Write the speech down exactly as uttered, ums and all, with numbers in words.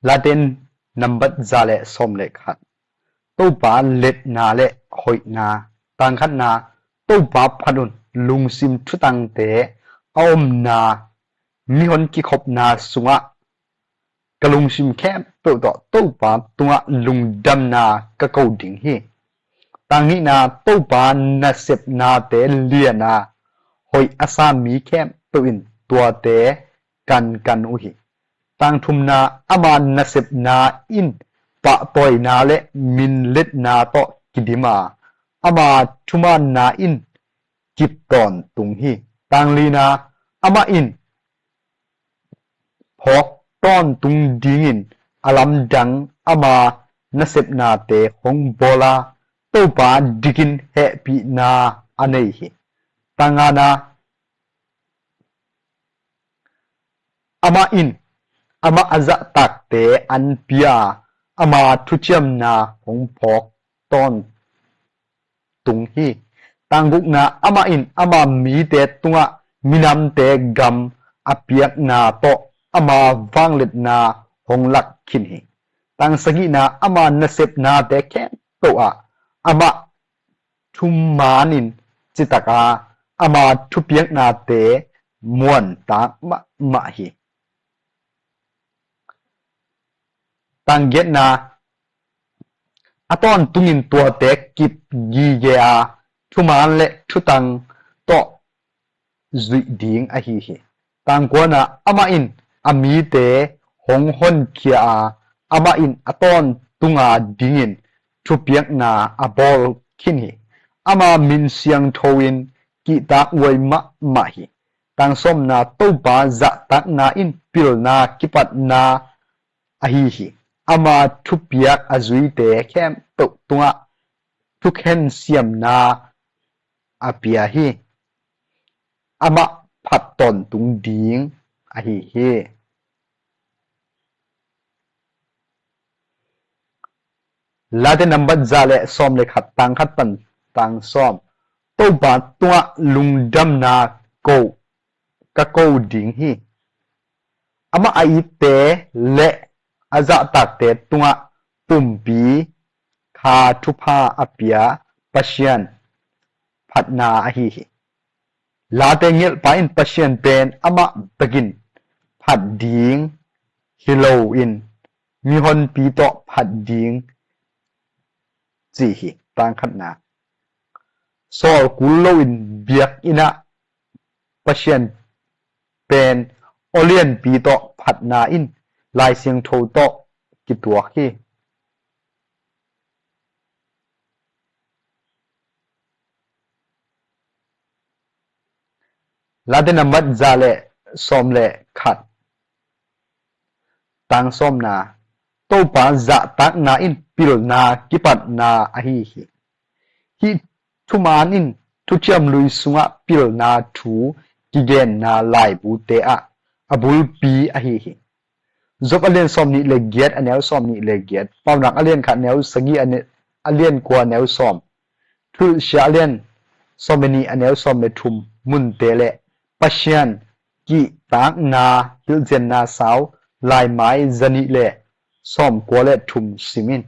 Late nambat za le sawm le khat. Topa letna le hoihna. Tang khatna, Topa phat un, lungsim thutangte a omna, mihon kikhopna sungah ka lungsim khempeuh tawh Topa tungah lungdamna ka ko ding hi. Tang nihna, Topa nasepnate lian a, hoih a sa mi khempeuh in tuate kankan uh hi. Tang thumna, ama nasepna in pahtawina le minletna tawh kidim a, ama thumaanna in kip tawntung hi. Tang lina, amah in phawk tawntung dingin a lamdang ama nasepnate hong bawl a, Topa dikin hehpihna a nei hi. Tang ngana, amah in amah a zahtakte an pia a, ama thuciamna hong phawk tawntung hi. Tang gukna, amah in ama mite tungah minamte gam a piakna tawh ama vangliatna hong lak khin hi. Tang sagihna, ama nasepnate khempeuh ah amah thumaan in citak a, ama thupiaknate muantak mahmah hi. Tang giatna, a tawntungin tuate kip gige a, thumaan le thutang tawh zuih ding ahi hi. Tang kuana, amah in a mite hong honkhia a, amah in a tawntunga dingin thupiakna a bawl khin hi. Ama min siangtho in kihtak huai mahmah hi. Tang sawmna, Topa zahtakna in pilna kipatna ahi hi. Ama thupiak a zuite khempeuh tungah thukhen siamna a pia hi. Amah phat tawntung ding ahi hi. Late nambat za le sawm le khat, tang khat pan tang sawm. Topa tungah lungdamna ko, ka ko ding hi. Amah a itte le a zahtakte tungah pumpi kha thupha a pia Pasian phatna ahi hi. Late ngelhpa in Pasian pen amah bekin phat ding hi loin mihonpi tawh phat ding ci hi. Tang khatna, sawl kul loin biakinn ah Pasian pen aw lianpi tawh phatna in Lai Siangtho tawh kituak hi. Late nambat za le sawm le khat, tang sawmna, Topa zahtakna in pilna kipatna ahi hi. Hih thumaan in thuciam lui sungah pilna thu kigenna laibute ah a bulpi ahi hi. Job a lian sawm nih le giat a neu sawm nih le giat, Paunak a lian khat neu sagih a ne-, a lian kua neu sawm, Thuhilhsia a lian sawm le nih a neu sawm le thum munte le Pasian kihtakna hilhcianna sau laimai zanih le sawm kua le thum sim in.